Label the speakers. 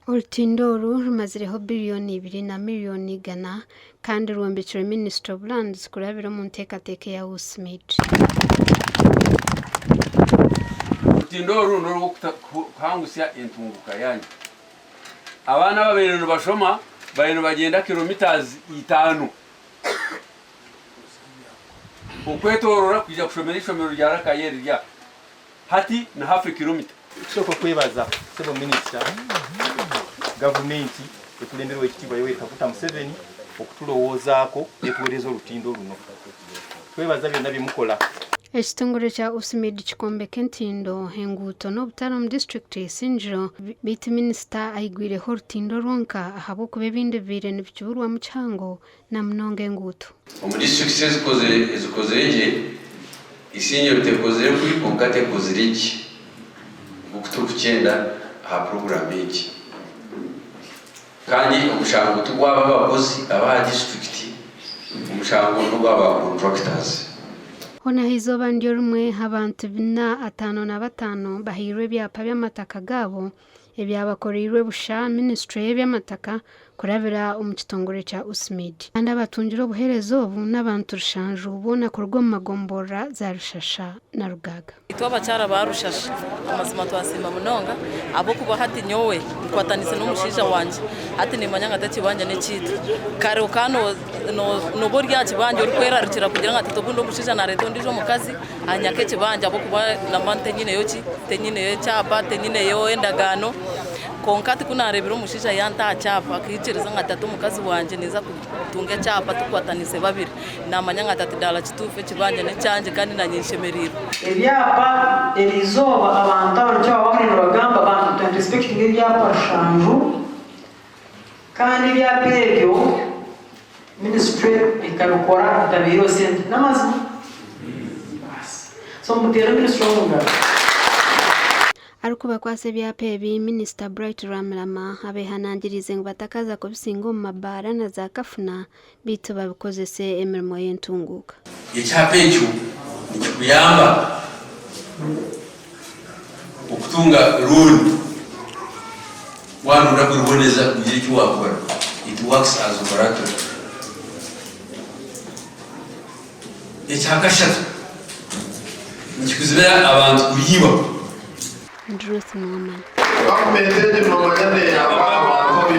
Speaker 1: Orutindo oru rumazireho biriyoni ibiri na miriyoni igana kandi rwombekirwe Ministry of Lands kurabira omu nteekateeka eya USMID.
Speaker 2: Orutindo oru n'orw'okuhangusya entunguka yaanyu. Abaana ababaire nibashoma bariyo nibagyenda kilometres itaano okwetoorora kwija kushomera eishomero rya Rakayi eriri aha. Hati ni half a kilometre.
Speaker 3: Tusooka okwebaza Ssebo Minisita, Gavumenti ekulemberwa Owekitiibwa Yoweri Kaguta Museveni okutulowoozaako netuweereza olutindo luno. Twebaza byonna byemukola.
Speaker 1: Ekitongore kya USMID kikombeka entindo, enguuto n'obutare omu disiturikiti ya Isingiro beitu minisita aigwireho orutindo rwonka ahabw'okuba ebindi bibaire nibikiburwamu kihango na munonga enguuto.
Speaker 2: Omu disiturikiti ezikozire gye, Isingiro tekozire kubi kwonka tekozire gye nk'oku turikukyenda aha puroguraamu egi. Kandi omushango tigwaba abakozi ab'aha disiturikiti, omushango n'ogwa ba contractors.
Speaker 1: Hoona aha izooba niryo rimwe, abantu bina 55 bahairwe ebyapa by'amataka gaabo ebyabakoreirwe busha minisiture y'eby'amataka kurabira omu kitongore kya USMID. Kandi abatungire obuheereza obu n'abantu rushanju boona kuruga omu magomborora za Rushasha na Rugaaga.
Speaker 4: Itwe abakyara ba Rushasha amazima twasiima munonga ahabw'okuba hati nyowe nkwatanise n'omushaija wangye hati nimanya ngu hati ekibanja n'ekyaitu. Kare okaba nooba ori aha kibanja orikwerarikira kugira ngu hati obundi omushaija naareeta ondiijo omukazi anyake ekibanja ahabw'okuba namba tinyineyo ki, tinyineyo ekyapa, tinyineyo endagaano. Kwonka hati ku naareebire omushaija yanta aha kyapa akaikiriza ngu hati omukazi wangye ninza kutunga ekyapa tukwatanise babiri, naamanya ngu hati daala kituufu ekibanja n'ekyangye kandi naanye nshemereirwe.
Speaker 5: Ebyapa eriizooba abantu aba nikyo baba bariyo nibagamba abantu tu anticipatinga ebyapa rushanju kandi ebyapa ebyo Ministry ekabikora etabaireho sente. N'amazima? Baasi. So muteere ministry omu ngaro.
Speaker 1: Arikubakwatsa ebyapa ebi, Minisita Bright Rwamirama abehanangiriize ngu batakaza kubisinga omu mabaara na za kafuna beitu babikozese emirimo y'entunguuka.
Speaker 2: Ekyapa ekyo nikikuyamba okutunga looni waaba nooyenda kuriboneza kugira eki waakora. It works as collateral. Ekyakashatu, nikikuzibira abantu kuriiba.
Speaker 1: Ndi Ruth Norman.
Speaker 6: Gavumenti egi noomanya neeyamba abantu.